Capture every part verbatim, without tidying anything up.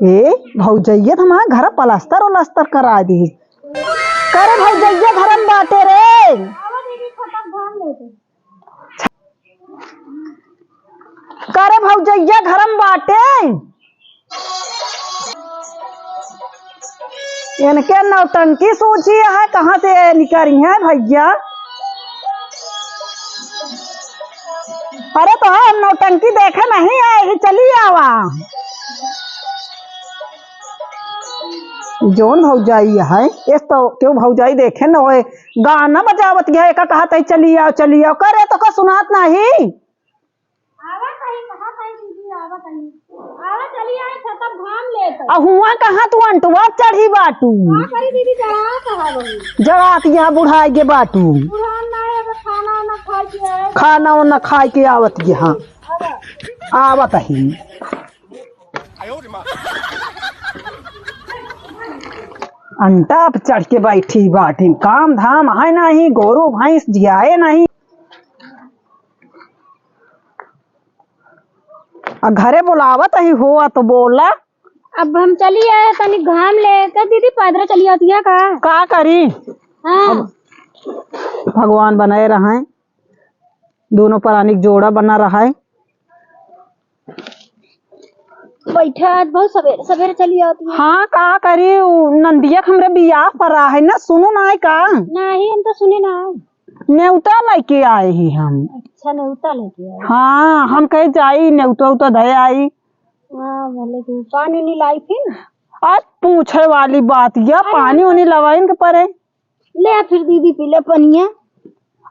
ए, भौजैया त हमार घर पलस्तर उलस्तर करा दी। करे भौजैया घर में बाटे रे। करे भौजैया घर में बाटे। इनके नौटंकी सूझी है, कहाँ से निकरी है भैया? अरे तो हम नौटंकी देखे नहीं आए ही, चली आवा। जौन भौजाई है, इस तो क्यों भौजाई देखे न होए, गाना बजावत गया, एका कहत है, "चली आओ, चली आओ," करे तो का सुनात नहीं। आवत हई, कहत हई दीदी, आवत हई। आवा, चली आई, छतप घाम लेत। आ हुआ कहाँ तू अंटुआ चढ़ी बाटू? का करी दीदी, जड़ात हई वही। जड़ात यहाँ बुढ़ाई गे बाटू। बुढ़ान ना है, अब खाना वाना खाए के आए। खाना वाना खाए के आवत यहाँ। आवा। आवत ही। अंटा पे चढ़ के बैठी बाटी, काम धाम है नहीं, गोरू भैंस जियाए नहीं। आ घरे बुलावत ही हुआ तो बोला। अब हम चली आए, तनी घाम ले के। दीदी, पैदल चली आती है का? का करी? हाँ। अब भगवान बनाए रहे, दोनों प्राणी के जोड़ा बना रहे। बैठा, आज बहुत सवेरे सवेरे चली आती है। हाँ, का करी, उ नंदिया के हमरे बियाह परा है ना, सुनो ना है का? नहीं, हम तो सुने ना है। नेवता लेके आए ही हम। अच्छा, नेवता लेके आए। हाँ, हम कहे जाई, नेवता उता दे आई। हाँ, भले के पानी नहीं लाई फिर। आज पूछे वाली बात या, अरे, पानी उनी लवाइन के परे। ले फिर दीदी, पी ले पनिया।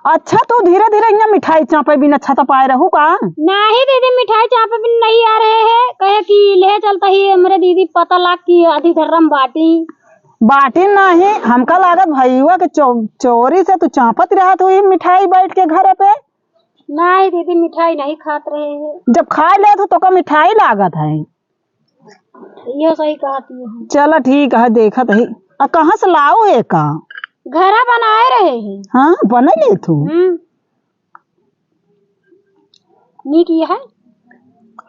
अच्छा, तू धीरे धीरे यहाँ मिठाई चापे बिना छत पाए रहू का? नहीं दीदी, मिठाई चापे बिना नहीं आ रहे हैं, कहे कि ले चलता ही हमरे दीदी पता लाग कि आधी धर्रम बाटी। बाटी नहीं, हमका लागत भैया के चो-, चोरी से तू चापत रहत हुई मिठाई बैठ के घर पे। नहीं दीदी, मिठाई नहीं खात रहे हैं। जब खा ले तो तोका मिठाई लागत है। इहो सही कहत ही है। चला ठीक है, देखत ही। आ कहाँ से लाओ एका? घरा बनाए रहे हैं। हाँ, बने ले तू। हम्म। नीक ये है?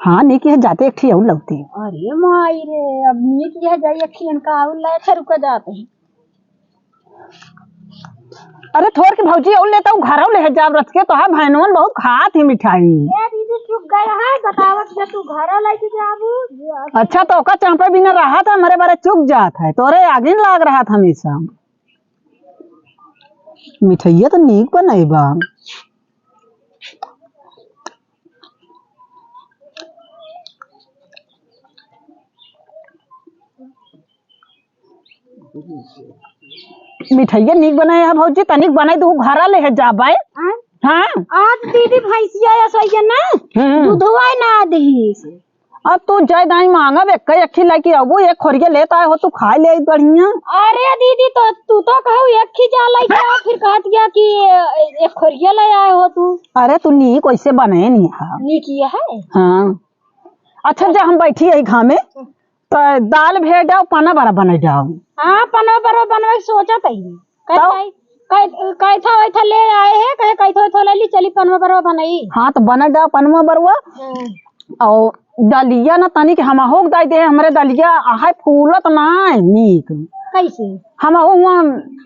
हाँ, नीक ये है, जाते एक ठी और लौती। अरे माई रे, अब नीक ये है, जाई एक ठी इनका और लाए, अच्छा रुका जाते हैं। अरे थोर के भौजी और लेता हूँ, घरौ ले जाब रच के, तोहार भैनवन बहुत खात ही मिठाई। ए दीदी, चुक गए है, बतावत जे तू घरौ लेके जाबू। अच्छा, तो ओका चापे बिना रहा था, हमरे बारे चुक जात है, तोरे आगिन लाग रहा था हमेशा। मिठाइया तो नीक बनाई बा। मिठाइया नीक बनाए है भौजी, तनिक बनाई दू घरा ले है जाबे। हाँ? हाँ। आज दीदी भैंसिया या सैया ना, हम्म। दूधवा ना दही। अब तू जाए दाई मांगब, एक एक खिलाई के अबू, एक खोरिया लेत आए हो, तू खाए ले आई बढ़िया। अरे दीदी, तो तू तो कहू एक खी जा लाई के आओ, फिर कहत गया कि एक खोरिया ले आए हो तू। अरे तू नीक वैसे बने नहीं है। नीक ये है? हाँ। अच्छा, जा हम बैठी है घामे, तो दाल भेड़ डाओ, पना बड़ा बने डाओ। हाँ, पना बड़ा बनवे के सोचत है। कहे तब? कहे, कहे, कैथा वैथा ले आए हैं, कहे कैथा वैथा ले ली, चली पनवा बरवा बनाई। हाँ, तो बना डाओ पनवा बरवा। हाँ। और दलिया ना तनिक हमहू के दाई दे, हमरे दलिया आहे फूलत ना है नीक। कैसे? हमहू हुआ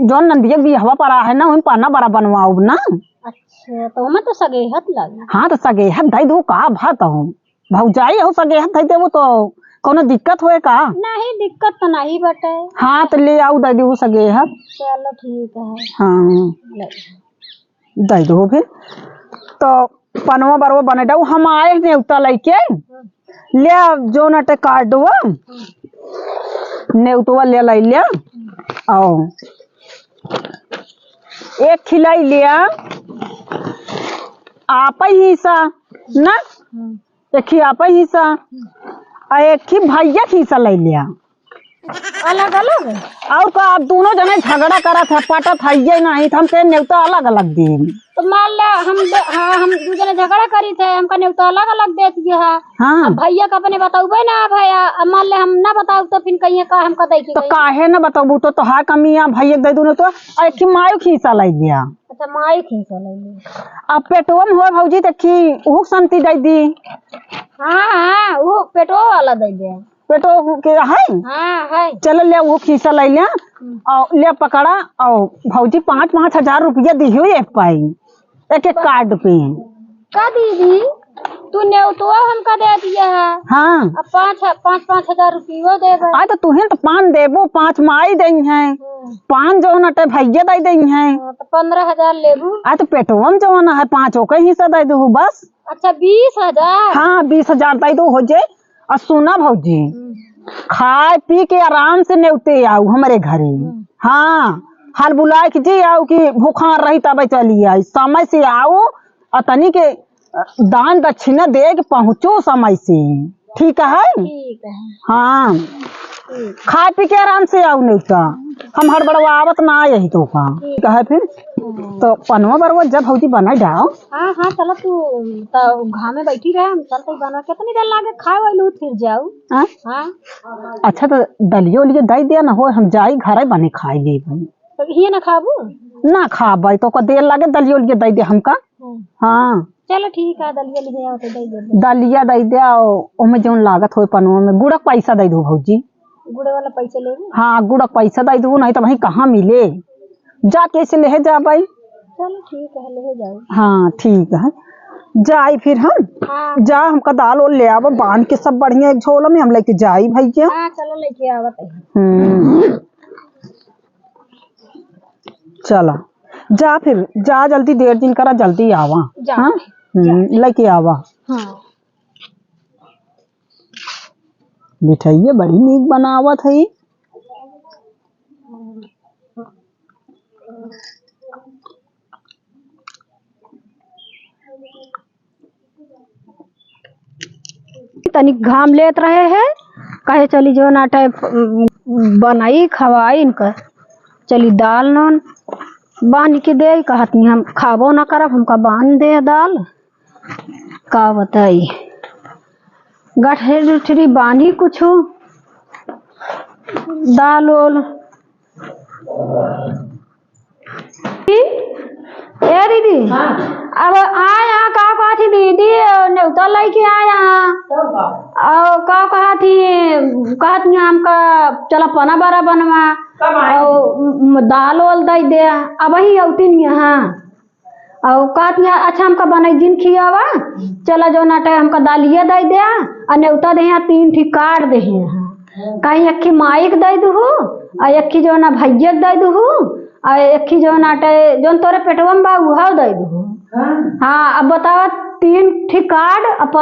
जौन नंदिया के बियाहवा परा है ना, वहीं पना बड़ा बनवाउब ना। अच्छा, तो हमें तो सगेहत लगे। हाँ, तो सगेहत दाई दो का भात हो। भौजाई हो सगेहत धइ देबो तो कौनो दिक्कत होए का? नहीं, दिक्कत तो नहीं बटे। हाँ, तो ले आऊ, दे देबो सगेहत। चलो, ठीक है। हाँ। ले। दे दो फिर। तो पनवा बरवा बने डाऊ, हम आए नेवता लेके। ले आ, जो नटे काट दो। नेवतवा ले लाई ले। आओ। एक खिलाई ले आ। आप ही हिस्सा ना? एक ही आप ही हिस्सा, आ एक ही भैया के हिस्सा ले लिया। अलग अलग? और का, अब दोनों जने झगड़ा करत है, पटत है ये नहीं, तो हम कहे नेवता अलग अलग देब। तो मान ला हम दे, हाँ, हम दू जने झगड़ा करी थे, हमका नेवता अलग अलग दे दिया है। हाँ। अब भैया का अपने बतौबे ना भैया, अब मान ले हम ना बताऊ तो फिर कहिए का हमका दे के तो गई। काहे ना बतौबू, तो तोहार कमी है, भैया के दे दूँ तो, और एक मायू खीसा लाई लिया। अच्छा, मायू खीसा लाई लिया। अब पेटवा में हो भौजी, देखी, उहू के संती दे दी। हाँ, हाँ, वो पेटवा वाला दे दे। पेटो के है? हाँ, है। चलो ले, वो खीसा ले ले। हम्म। और ले पकड़ा, और भौजी पाँच, पाँच हजार रुपया दिहियो एक पाई, एक एक कार्ड पे। का दीदी, तू नेवतवा हमका दे दिया है। हाँ। अब पाँच, पाँच, पाँच हजार रुपयो देबे। आ तो तुहें तो पान देबो, पाँच माई दई हैं। हम्म। पान जो नटे भैया दे दई हैं। हाँ, तो पन्द्रह हजार लेबू। आ तो पेटवा में जो ना है, पाँच ओके हिस्सा दे दू बस। अच्छा, बीस हजार? हाँ, बीस हजार दे दू हो जे। और सुना भौजी, हम्म। खाए पी के आराम से नेवते आऊ हमरे घरे। हम्म। हाँ, हाल बुलाए के जे आऊ कि भूखा रही तब चली आई। समय से आऊ और तनी के, अ, दान दक्षिणा दे के पहुँचो समय से, ठीक है? ठीक है। हाँ, ठीक। खाए पी के आराम से आऊ नेवता, हम हड़बड़वावत ना यही तो का, ठीक। ठीक है फिर। हम्म। तो पनवा बरवा जब भौजी बनाई डाओ, हाँ, हाँ, चला तू त घामे बैठी रहे, हम चलते बनवा। कितनी देर लागे खाए वालू फिर जाऊ? हाँ? हाँ। अच्छा, तो दलियो लिए दे दे ना हो, हम जाई घरे बने खाई लेबे। तो ये ना खाबू? ना खाबे, तो का देर लागे, दलियो लिए दे दे हमका। हम्म। हाँ। चलो ठीक है, दलिया लिए आओ तो दे दे। दलिया दे दे, ओमे जौन लागत होए पनवा में, गुड़ के पैसा दे दू भौजी। गुड़ वाला पैसा लेबू? हाँ, गुड़ के पैसा दे दू, नहीं तो वहीं कहाँ मिले। जा कैसे ले जाबे? चलो ठीक है, ले जाओ। हाँ, ठीक है, जाई फिर हम। हाँ। जा, हमका दाल ओल ले आवा, बांध के सब बढ़िया एक झोला में हम लेके जाई भैया। हाँ, चलो लेके आवत है। हम्म, चला, जा फिर, जा जल्दी, देर जिन करा, जल्दी आवा। जा, हाँ? जा। हम्म, लेके आवा। हाँ। मिठाइया बड़ी नीक बनावत है। तनिक घाम लेत रहे है, कहे चली जो नाटे, उम, बनाई खवाई इनका, चली दाल नौन बांध के दे, कहत नहीं हम खाबो ना करब, हमका बांध दे दाल। का बताई, गठरी उठरी बानी कुछ दाल ओल। ए दीदी, हाँ। अब आए यहाँ का कहत ही दीदी, नेवता लेके आए यहाँ। तब का? और का कहत ही, कहत ही हमका चला पना बरा बनवा। कब आए? और म-, दाल ओल दे दे। अब ही औती नहीं यहाँ। और कहत हियाँ, "अच्छा, हमका बनाई जिन खियावा, चला जो नाटे हमका दालिया दे दे, आ नेवता दे हियाँ, तीन ठी कार्ड दे हियाँ। कहीं एक ठी माई के दे दुहु, आ एक ठी जो ना भैया के दे दुहु, आ एक ठी जो नाटे जोन तोरे पेटवा में बा, उहा दे दुहु।" हाँ। हाँ, अब बतावा, तीन ठी कार्ड, अब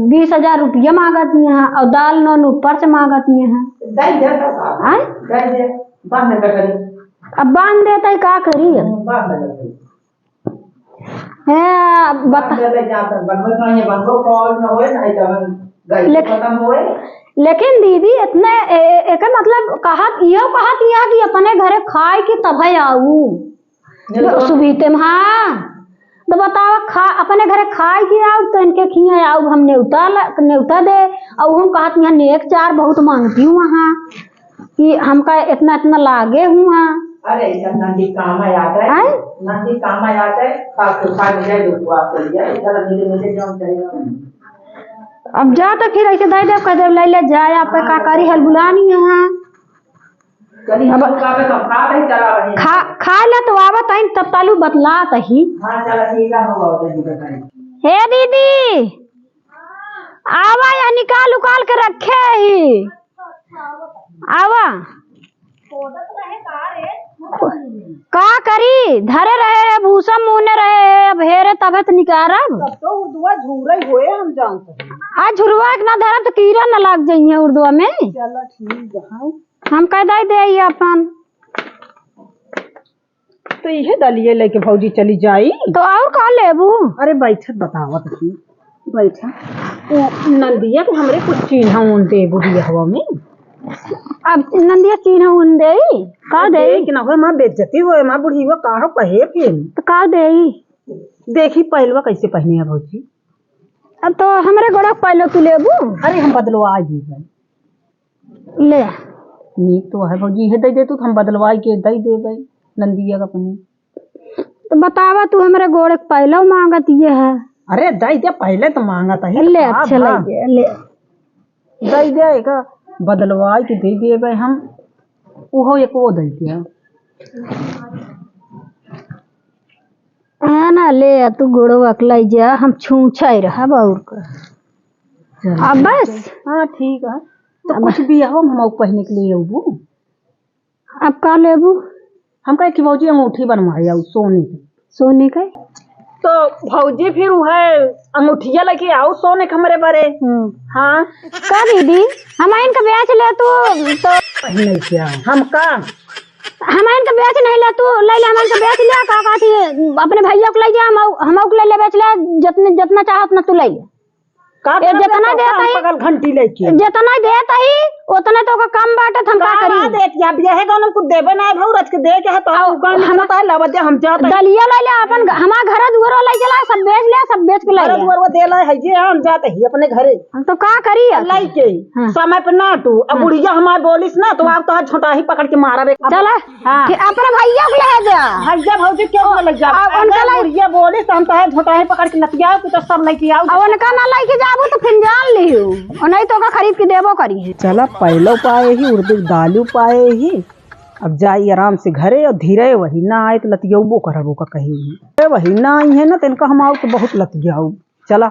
बीस हजार रुपया मांगत हियाँ, और दाल नौन ऊपर से मांगत हियाँ। दे दे तो का? आय? दे दे, बांध दे करी। अब बांध देता है, का करी अब? बांध दे करी। हैं, बता। लेकिन दीदी, इतने, ए-, ए-, एकर मतलब कहत, इहो कहत इहाँ कि अपने घरे खाए के तभे आऊ। सुबीते में, हाँ। तो बतावा, खा, अपने घरे खाए के आऊ, तो इनके खिया आऊ, हम नेवता ला-, नेवता दे, और हम कहत, यहाँ नेक चार बहुत मांगती हूँ वहाँ। कि हमका इतना, इतना लागे हुआ। अरे, सब नंदी काम आ जाता है। आय? नंदी काम आ जाता है, खा के खा लिया, जो हुआ कर लिया, इधर मेरे, मेरे जो हम चले जाओ। अब जा तो फिर ऐसे दे दे, कह दे, ले ले जाए, आप का करी हल बुलानी यहाँ। चलिए, अब हम लोग का तो खा रहे, चला रहे हैं। खा, खा ले तो आवत है, तब तालू बतलात ही। हाँ, चला, ठीक है, हम लोग बताएंगे। हे दीदी, आवा, यह निकाल उकाल के रखे ही। आवा। का करी, धरे रहे है, भूसा मुने रहे है, अब हेरे तबे तो निकारब। तब तो उर्दुआ झूरे होए, हम जानते हैं। आ झुरवा के ना धरब तो कीड़ा ना लाग जाइए उर्दुआ में। चलो ठीक है। हम कह दे दे अपन। तो इहे दलिये लेके भौजी चली जाई। तो और का लेबू? अरे बैठत बतावत ही, बैठा। वो नंदिया के हमरे कुछ चीन्हा उन देबू बियहवा में। अब नंदिया चीन्ह उन देई, का अब देई? देई कि ना होए, माँ बेइज्जती होए, माँ बुढ़ी हो, का हो कहे फिर? तो का देई? देखी पहलवा कैसे पहने है भौजी। अब तो हमरे गोड़ा के पहले तू लेबू। अरे हम बदलवा दी भाई। ले। नीक तो है भौजी, ये दे दे तू, तो हम बदलवाई के दे देबै नंदिया का अपनी। तो बतावा तू हमरे गोड़े के पहले मांगत ये है। अरे दे दे, पहले तो मांगत है, ले, का अच्छा भा? ले दे, ले। दे दे, एक बदलवाई के दे देबै हम, उहो एक वो दे दे। हाँ ना, ले आ तू गोड़वा के लाई जा, हम छूछाई रहब और का। चल, अब ठीक बस? है। हाँ, ठीक है। तो अब कुछ बियाह में हम पहने के लिए अबू। अब का लेबू? हम कहे कि भौजी अंगूठी बनवाए आऊ सोने के। सोने के? तो भौजी फिर उहे अंगूठिया लेके आऊ सोने के हमरे बरे। हम्म। हाँ। का दीदी, हम इनका बेच ले तू तो पहने क्या? हम का? हम इनका बेच नहीं ले तू, ले ले, हम इनका बेच ले, का कहती है, अपने भैया को ले जा, हम, हम को ले ले बेच ले, जितने, जितना चाहे उतना तू ले ले। का ए, करब जितना रे, देत हम ही, पगल घंटी लेके। जितना देत ही, उतने तो का कम बाटे, त हम का का करी? देत या, बियाहे गौनम कुछ देबे ना, भौ रच के दे के है, तो अब उ गान हम निकलता है, लावा दे, हम जात ही। दलिया ले ले, अपन घ-, हमार घर दुआरो ले चला, सब बेच ले, सब बेच के ले घर ले। दुआरो दे ले है जे, हम जात ही अपने घरे। हम तो का करी अब? लाई के, हाँ। समय पे ना टू, अब हाँ। बुढ़िया हमार बोलिस ना, तो आप तो हाथ छोटा ही पकड़ के मारा रे। चला। हाँ। कि अपने भैया को ले जा। भैया भौजी क्यों ना ले जा? अब उनका अगर ले बुढ़िया बोलिस तो हम तो हाथ छोटा ही पकड़ के लतियाओ कि तो सब लेके आओ। अब उनका ना लेके जाबू तो फिर जान लियो। और नहीं तो ओका खरीद के देबो करी है। चला पहलो पाए ही, उर्दी दालू पाए ही। अब जाई आराम से घरे और धीरे वही ना आए तो लतियौबो करबो का कही। अरे वही ना आई है ना, तो इनका हम आओ तो बहुत लतियाऊ। चला।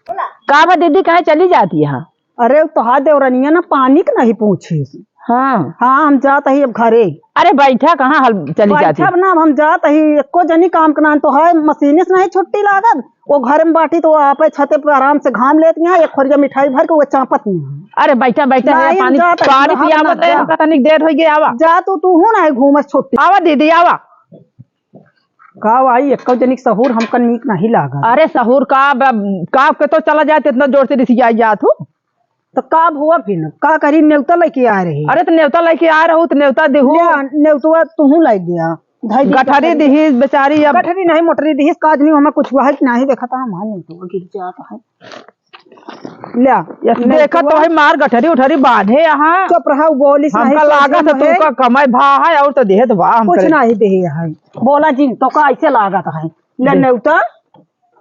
का बा दीदी, कहाँ चली जाती है? अरे, उ तोहार देवरनिया ना पानी के नहीं पूछिस। हाँ। हाँ, हम जात ही अब घरे। अरे, बैठा कहाँ हल चली जाती? बैठब ना, अब हम जात ही, एको जनी काम के ना, तो है मशीने से नहीं छुट्टी लागत। वो घर में बाटी तो आपे छते पे आराम से घाम लेती हैं, एक खोरिया मिठाई भर के वो चापत नहीं है। अरे, बैठा, बैठा है, नहीं, हम पानी, जात ही, पानी हम पियावत ना है, जा। हमका तनिक देर हो गया, आवा। जा तू, तू हूँ ना घूमस छुट्टी। आवा दीदी, आवा। का भाई, एक्को जनिक सहूर हमका नीक नहीं लागल। अरे सहूर का ब-, का के तो चला जात, इतना जोर से रिसियाई जात हो। तो का भुआ फिर, का करी, नेवता लेके आ रही। अरे तो नेवता लेके आ रहू, तो नेवता देहू। ले, नेवतवा तुहू लाई दिया। धाई दी गठरी गठरी। दिही बेचारी अब। गठरी नहीं, मोटरी दिही, का आदमी हमें कुछ हुआ है कि नहीं, देखा था हमारे नेवतवा गिर जाता है। ल्या, ये देखत नेवतवा। तो है मार गठरी उठरी बांधे यहाँ। चुप रहा, उ बोलिस हमका नहीं, लागत है सोचे तू का कमाई भा है और तो देहत बा हम कुछ करे। नहीं देहे है। बोला जिन, तो का ऐसे लागत है? ले हम्म। नेवता,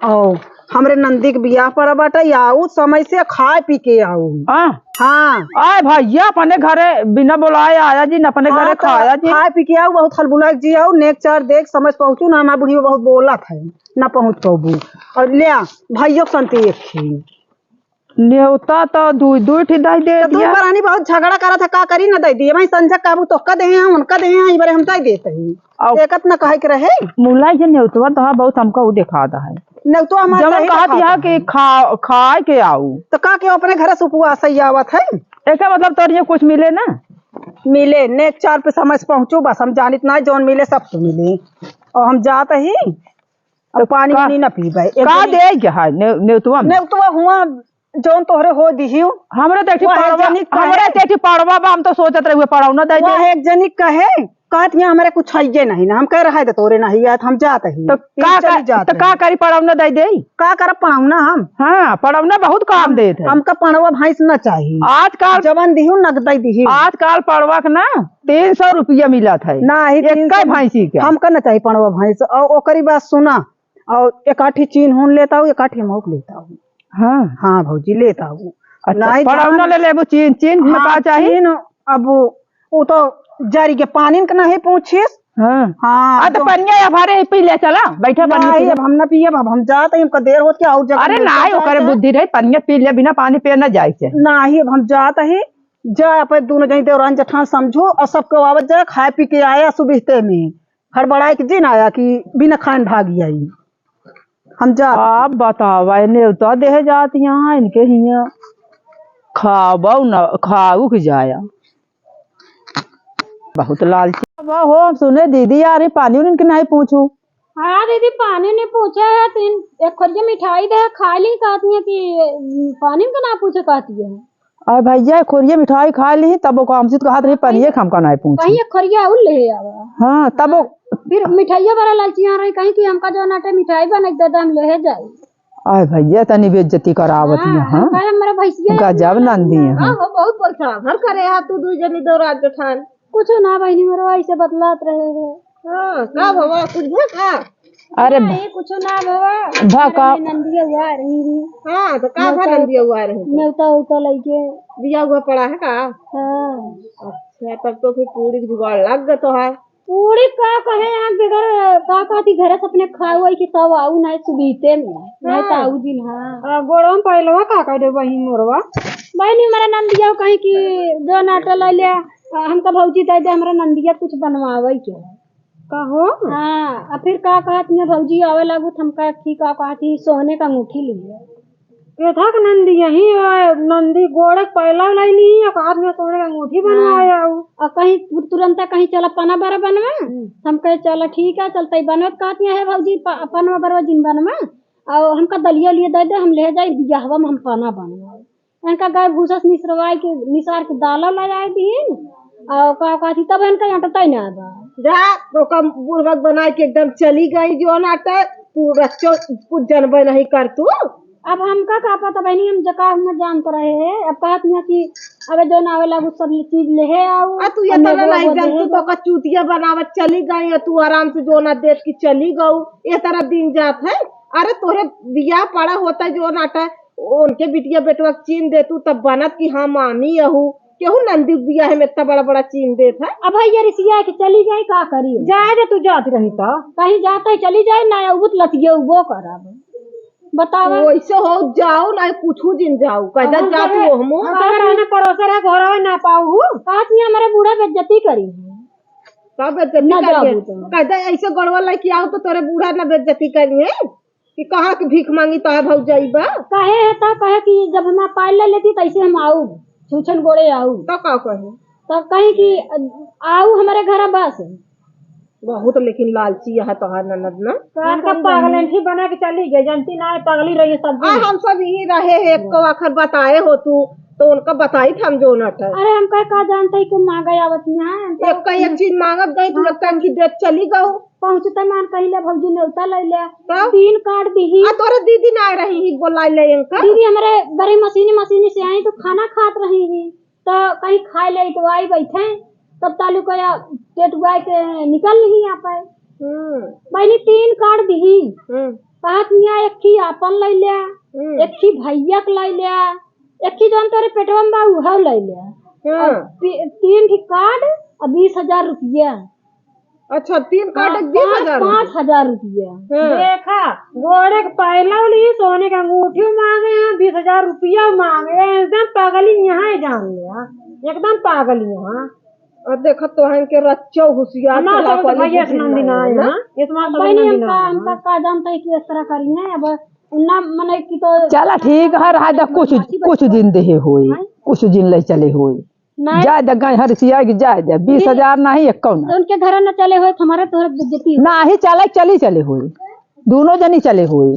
ओ, हमरे नंदी के बियाह पर बाटे, आऊ समय से खाए पी के आऊ। हाँ। हाँ। आए भैया अपने घरे बिना बुलाए आया जी, न अपने हाँ, घरे तो खाया जी। खाए पी के आऊ, बहुत हलबुलाए जी आऊ, नेक चार देख, समझ पहुँचू ना, हमार बुढ़िया बहुत बोलत है। ना पहुँच पउबू। और ल्या, भाइयो के संती एक ही। नेवता तो दुइ, दुइ ठी दइ दे तो दुइ दिया। परानी बहुत झगड़ा करत है, का करी ना दइ दिए। भाई संझा काबू तोहका देहे हैं, उनका देहे हैं, ई बारे हम दइ देत ही। अब देखत ना कहे के रहे। मुलाई के नेवतवा तो बहुत हमका उ देखा दा है। नेवतवा हमार जब सही कहत देखा यह दा कि है। खा-, खाए के आऊ। तो का के अपने घर से उपवास ही आवत है? एकर मतलब तोर ये कुछ मिले ना? मिले, नेक चार पे समय से पहुँचू, बस हम जानित ना, जौन मिले सब तो मिले। और हम जात ही, अब तो पानी का, उनी ना पीबे। एक का जनी दे के है ने-, नेवतवा में? नेवतवा हुआ जौन तोहरे हो दिहियो। हमरे तो एक ठे वह एक पड़वा, जनी कहे, हमरे तो एक ठे पड़वा बा, हम तो सोचत रहुए पड़वा ना दे दे। वह एक जनी कहे, कहत यहाँ हमरे कुछ हइये नहीं ना, हम कह रहा है तो तोरे नहीं है, तो हम जात ही। तो ई का चली कर-, जात तो रही। का करी पड़वा ना दे दे? का करब पड़वा ना हम? हाँ, पड़वा ना बहुत काम देत है। हमका पड़वा भैंस ना चाहिए। आजकल जवन दिहियो नगदई दिहियो। आजकल पड़वा के ना तीन सौ रुपया मिलत है। ना ही एक तीन सौ भैंसी के। हमका ना चाहिए पड़वा भैंस। और ओकरी बात सुना, और एकाठी चीन होन लेता हूँ, एकाठी मौक लेता हूँ। हाँ। हाँ भौजी, लेता हूँ। अच्छा, नहीं पड़ौना जान ले लेबू चीन, चीन में हाँ, का चाही? चीन, अब वो तो जरी के पानी के नहीं पूछिस। हाँ। हाँ, आ तो तो पनिया या भारे पी ले चला, बैठा पनिया पी नहीं, ले। अब हम ना पिए, अब हम जाते हैं, हमका देर होत के और जगह अरे मिलता नहीं, ओकरे जाए। बुद्धि रही, पनिया पी ले, बिना पानी पिए ना जाए के। नहीं, अब हम जाते हैं, जा अपन दोनों जनी देवरान जेठान समझो और सबको आवत जाए, खाए पी के आया सुबहते में। हड़बड़ाए के दिन आया कि बिना खान भागी आई। हम जा आप बतावा, नेवता देहे जात यहाँ इनके हियाँ खाबऊ न, खाऊ के जाया। बहुत लालची। अब हो, सुने दीदी यार, ये पानी उनके नहीं पूछू। हाँ दीदी, पानी नहीं पूछा है, तो इन एक खोरिया मिठाई दे, खा ली, कहती है कि पानी को ना पूछे, कहती है। अरे भैया, खोरिया मिठाई खाइ लिही, तब ओका हमसे तो कहत रही, "पनिया के हमका नाहीं पूछी।" कहीं एक खोरिया और ले आवा। हाँ, तब वो फिर मिठाइया बड़ा लालचिया रही, कहीं कि हमका जौन आटे मिठाई बनाइ के दे दे, हम लेहे जाई। अरे भैया, तनी बेइज्जती करावत हाँ, ही, हाँ। हम कहे, "हमरा भैंसिया गजब नंदी है, हाँ।" हाँ, वो बहुत बोलता, घर करे हा तू दुइ जनी दो रात जठान। कुछ ना बहिनी, मरवा ऐसे बतलात रहे हैं। हाँ, का भवा, कुछ भा का? अरे नहीं, कुछ ना भवा। भा का? अरे, नंदिया हुआ रही ही। हाँ, तो का भा नेवता नंदिया हुआ रही? नेवता उवता लइके। बिया हुआ पड़ा है का? हाँ। अच्छा, तब तो फिर पूड़ी के जुगाड़ लग गया तो है। पूड़ी का कहे, यहाँ बगैर का कहती, घरे से अपने खाए हुए कि तब आऊ, नहीं सुबीते में, नहीं तो हाँ। आऊ दिन, हाँ। आ, गोड़वा में पहलवा का कह दे बहिन मोरवा? बहिनी, हमारा नंदिया कहीं कि जो नाटा ले ले, आ, हमका भौजी दे दे, हमरा नंदिया कुछ बनवावे के है। कहो? हाँ, आ फिर का कहत हियाँ भौजी आवे लागू त हमका की का कहत ही, सोने का अंगूठी लिए। केथा के नंदी यही है, नंदी गोड़े के पहला लैनी, एक हाथ में सोने का अंगूठी हाँ। बनवाए आऊ। आ कहीं तुर-, तुरंत कहीं चला पना बरा बनवा। हम्म। हम कहे चला ठीक है, चलते बनवा कहत हियाँ है भौजी, प-, पनवा बरवा जिन बनवा। और हमका दलिया लिए दे दे, हम ले जाए बियाहवा में हम पना बनवा। इनका गाय भूसा से निसरवाई के, निसार के दाला ले आए दीन। और का, का थी, तब इनका अटतै ना बा। जा, तो कम बुड़बक बनाए के एकदम चली गई जो ना तो तू रच्चो कुछ जनबे नहीं कर तू। अब हमका का पता बहिनी, हम जका हम जानत रहे हैं। अब कहत हियाँ कि अबे जो ना आवे लागू सब ये चीज लेहे आऊ। आ तू ये और तरह नेगवा नहीं वो जान, देहे तू तो का चूतिया बनावत चली गई है, तू आराम से जो ना देख के चली गऊ, ये तरह दिन जात है। अरे तोरे बियाह पड़ा होता जो नाटा उनके बिटिया बेटवा के चीन दे तू, तब बनत कि हाँ मामी अहू, केहू नंदी बियाह में इतना बड़ा बड़ा चीन देत है। अब भैया रिसिया के चली जाए, का करी? जाए दे, तू जात रही तो। कहीं जाता ही चली जाए ना, उबत लतिये उबो करब। बतावा। वैसे हो जाओ ना, कुछ दिन जाओ, कहता हम जा तू कहे, ओहमो। हम कहे रहना परोसर है, घर ना पाऊ। कहत नहीं हमारे बूढ़ा बेइज्जती करी। का बेइज्जती ना करिए? जाबू तो। कहता ऐसे गड़वा लेके आओ तो तोरे बूढ़ा ना बेइज्जती करिए। कि कहाँ के भीख मांगी तो है भौजाई बा? कहे है तो कहे कि जब हम पायल ले लेती तैसे हम आऊ, छूछन गोड़े आऊ। तो का कहे? तो कहे कि आऊ हमारे घर बस। बहुत लेकिन लालची है तोहार ननद ना। का उनका करी पागल बहिनी? एंठी बना के चली गई, जानती ना है, पागली रही सब आ, दिन। हम सब यही रहे हैं, एको आखर बताए हो तू, तो उनका बताई था हम जो नट है। अरे हम कहे का जानते हैं कि मांगे आवत यहाँ, हम तो एक का एक चीज मांगत गई, तू हाँ। एक टाइम की देख चली गऊ। पहुँचते मान कहिले भौजी नेवता ले ले। तब? तीन कार्ड दीही। आ, तोरे दीदी ना आए रही ही, बोला ले इनका। दीदी हमारे बड़ी मशीनी, मशीनी से आई तो खाना खात रही ही, तो कहीं खाए ले तो आई बैठे, तब तालू का टेटुआ के निकल नहीं आ पाए। हम्म। बहिनी तीन कार्ड दीही। हम्म। कहत मियाँ एक ही आपन ले ले, हम्म। एक ही भैया के ले ले, एक ही जौन तोरे पेटवा में बा उहव ले ले। हाँ। और ती-, तीन ठी कार्ड और बीस हजार रुपया। अच्छा, तीन कार्ड हाँ, बीस हजार पाँच, रुपया। पाँच हजार रुपया। हाँ। देखा, गोड़े के पायला ली, सोने के अंगूठी मांगे हैं, बीस हजार रुपया मांगे हैं, एकदम पागल ही यहाँ है, जान ले, हाँ। एकदम पागल ही यहाँ। और देखा, तोहन के रच्चो होशियार हमार चला सब तो पाली भैया बुद्धि से नंदी नहीं ना है है, ना। हाँ। ये तो हमार सब बहिनी, नंदी हमका, ना है। हमका का जानता है कि इस तरह करी है, अब उन्ना मने कि तो चला, ठीक है, रहा दे, कुछ, अच्छी बात कुछ है। दिन देहे होई, हैं? कुछ दिन ले चले होई। नहीं। जाए दे, गाय हर सिया के जाए दे, बीस हजार नहीं, एक्को ना। तो उनके घर न चले होए, तो हमारा तोहरा बेइज्जती हो। नाही चले, चली चले होई, दोनों जनी चले होई।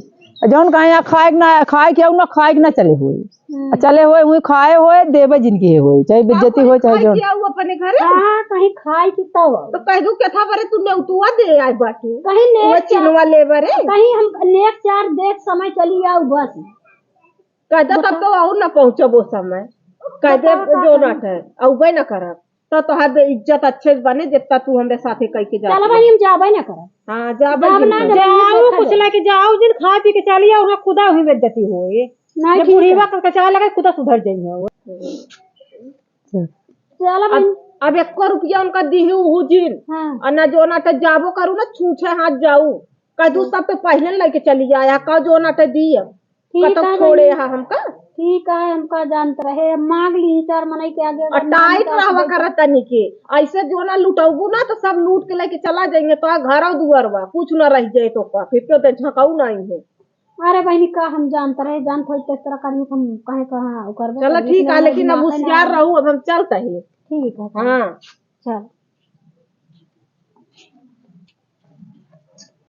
जौन कहे यहाँ खाए के ना, खाए के आऊ ना, खाए के ना चले होई। हम्म। चले होए, वही खाए होए, देवे जिनकी होए, चाहे बेइज्जती होए, चाहे खाए जौन। के आऊ अपने घरे? हाँ, कहीं खाए के तब आऊ। तो कह दू, केथा बरे तू नेउतुआ दे आए बाटू। कहीं नेक वो चार, चिनवा ले बरे। कहीं हम नेक चार देख समय चली आऊ बस। कहता तब तो और ना पहुँचब वो समय। कहते बताओ का जो करी? ना ठहर, अउबे ना करब। तो तोहार इज्जत अच्छे से बने, जितना तू हमरे साथे कह के जाती चला है। बहिनी, हम जाबे ना करब। हाँ, जाबे जाब जिन ना करब। जब जाऊ, कुछ लेके जाऊ जिन, खा पी के चली आऊ, ना खुदा हुई बेइज्जती होए। ना, ये ठीक है। बुढ़ीवा करके चला लगे, खुदा सुधर जाइए। चला अब, बहिनी। अब एको रुपया उनका दीही उहू जिन। हाँ। और ना जो ना तो जाबो करू ना, छूछे हाथ जाऊ। कह दू हाँ। सब तो पहले लेके चली आया, का जो ना तो दी अब। ठीक कतौ है छोड़े बहिनी। हा हमका? ठीक है, हमका जानत रहे, अब मांग ली चार मनई के आगे, और अगर मांग टाइट तो रहवा दे। करत तनी के, ऐसे जो ना लुटौबू ना तो सब लूट के लेके चला जाइए, तो घर और दुआर बा, कुछ ना रह जाए तो का, फिर क्यों तो झकाऊ नहीं है। अरे बहिनी, का हम जानत रहे, जानत होई तो इस तरह करिए हम कहे कहाँ ओकर बे चलो करिए, ठीक इतना है, लेकिन अब दिमाग है होशियार ना। रहू, अब हम चलते हैं। ठीक है, हाँ। चल।